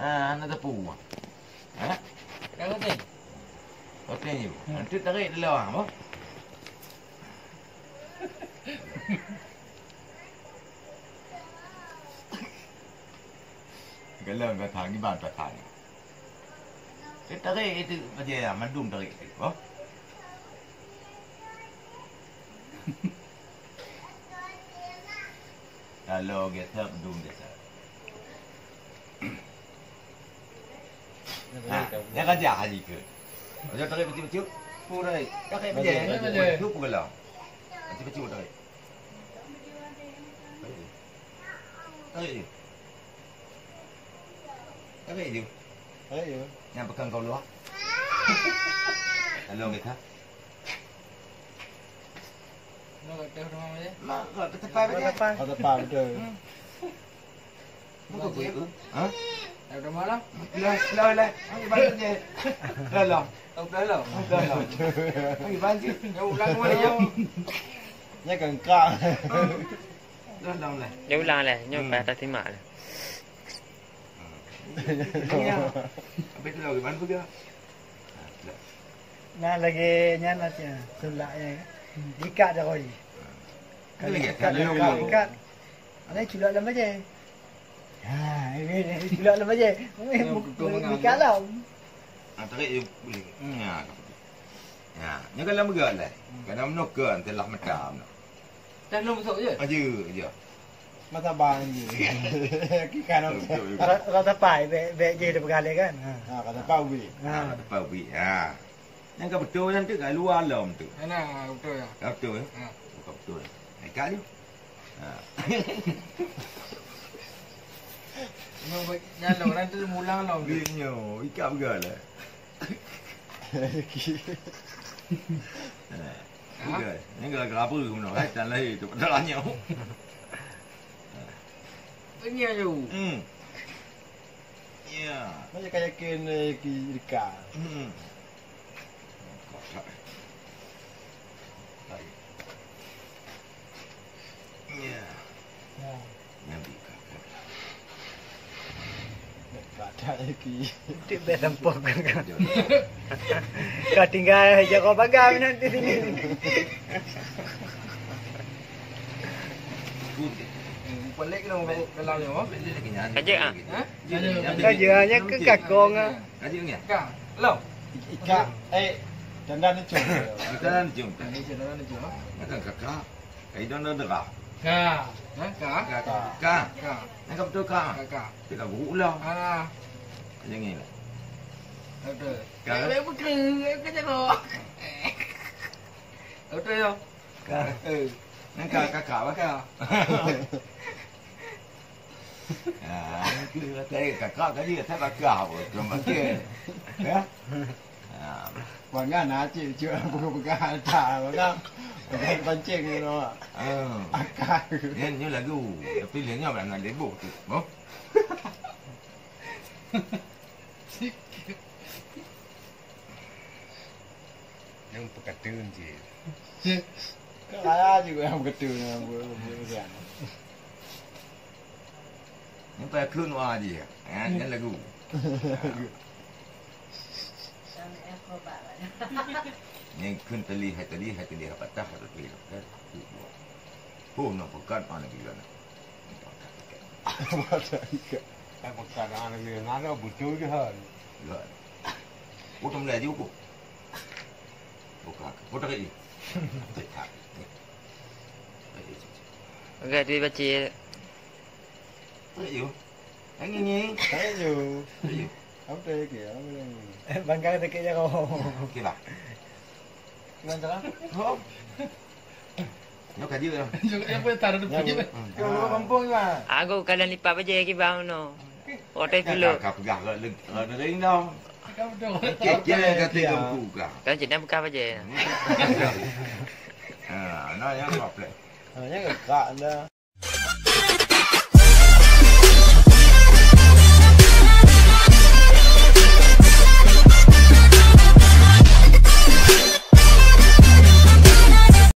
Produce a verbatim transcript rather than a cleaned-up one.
Ah, hana teupeu. Ha? Ka roti. Roti ni. Nanti tarik dulu, ah, apa? Galak kata, gimana kata ni? Dia tarik itu aja ya, mandum tarik itu, oh. Kalau gesek, mandum gesek. Ha, dia raja hari ke. Dia tarik betul-betul. Purai. Tarik betul. Betul. Betul pula. Betul-betul tarik. Tarik je. Tarik je. Tarik je. Nyang pegang kau luar. Lalu kita. Mak, kau tetepai betul. Kau tetepai betul. Hmm. Muka kulit tu. Ha? Dah udah malam. Lah, lah, lah. Ambil baju je. Lah, lah. Oh, dah lah. Dah lah. Ambil baju. Dah ulang kembali, ya. Nya kan kak. Dah lah, lah. Dia ulang lah. Nyoe. Hmm. Payah tasimak lah. Ini ya. Habis tu lagi mana juga? Ha, dah. Nah, lagi nyan lah, sulak ya. Diikat dah koi. Ini ya, ikat, kalau ikat, yang ikat. Ada culak dalam bajai. Ha, ini, ini culak dalam bajai. Yang betul mengambil. Ikat lah. Ah, tarik dia boleh. Hmm, ya, tak apa. Ya, ni kalau meugah lah. Kadang menukar, telah mata. Dah belum masuk je? Aja, aja. Masa bang je. Kita nak. Betul, betul. Kalau, kalau tapai, bek, bek je dia pegalai kan? Ha. Ha, kalau tapai, ubit. Ha. Ha, tapai, ubit. Ha. Nyang ka beutôi nyan tu, ka luwa lom tu. Nah, beutôi ya. Ka beutôi, ya? Ha. Ka beutôi. Ikat je. Ha. Memang baik, nyang lom orang tu mulang lom tu. Dia nyo, ikat peugah lah. Ha? Peugah. Ni gara-gara apa keunoe, eh? Tan lahé tu, dah lanyau. Ini aja. Hmm. Ya. Macam kaya kena ki dekat. Hmm. Ya. Ya. Nabi kakak. Kakak lagi. Tik bek tampok kakak. Kau tinggal jaga pagar nanti sini. Balik ke dalam, dalam ni, oh. Aja ah. Ha? Aja hanya ke kakong ah. Ka jeuet nyan? Ka. Lom. Ika, eh, dandan ni cuma. Dandan ni cuma. Dandan ni cuma. Bukan kakak. Ka idong dah derah. Ka. Ha? Ka? Ka, ka. Ka. Ka. Nyan ka beutôi ka. Ka, ka. Tapi ka guruk ulang. Ah. Macam ni lah. Betul. Ka. Eh, bukan. Ka jago. Betul ya. Ka. Eh. Nyan ka, ka, ka, ka. Ah, itu kata kakak tadi, kata kakak apa? Cuma pakai. Ya? Ah. Wah, ngan acik, cik, pegang-pegang harta, pegang, pegang pancing, you know. Ah. Akal. Nyan, nyan lagu. Tapi dia nyan nak lebok tu. Oh? Nyang peukateun cit. Kok kaya juga nyang peukateun nyang bu-, bu-, bu-, Nyang payah kheun wa jih, eh, nyan lagu. Nyang kheun tali hai tali, hai tali hai patah, hai tali hai patah. Oh, na peugah, ah, lagi lah. Peugah, ah, lagi lah. Nada betul je, hai. Ya. Oh, tak boleh aja, kok. Buka. Oh, tak boleh. Cek, tak. Okey, dia baca. Ayo. Yang ini. Ayo. Ayo. Apa tu lagi? Apa lagi? Bangkai dekat je kau. Okey lah. Cuman salah. Oh. Nyoe ka jeuet lah. Nyoe ka jeuet. Nyoe ka jeuet. Hmm. Nyoe ka kampung lah. Aku kalian lipat bajai lagi bang no. Otai pula. Ka, ka peugah kat le-, kat negeri dah. Ka betul. Okey, okey, kata dia buku kah. Kan jenang buka bajai. Ha, nah, yang apa? Ha, yang kakak dah.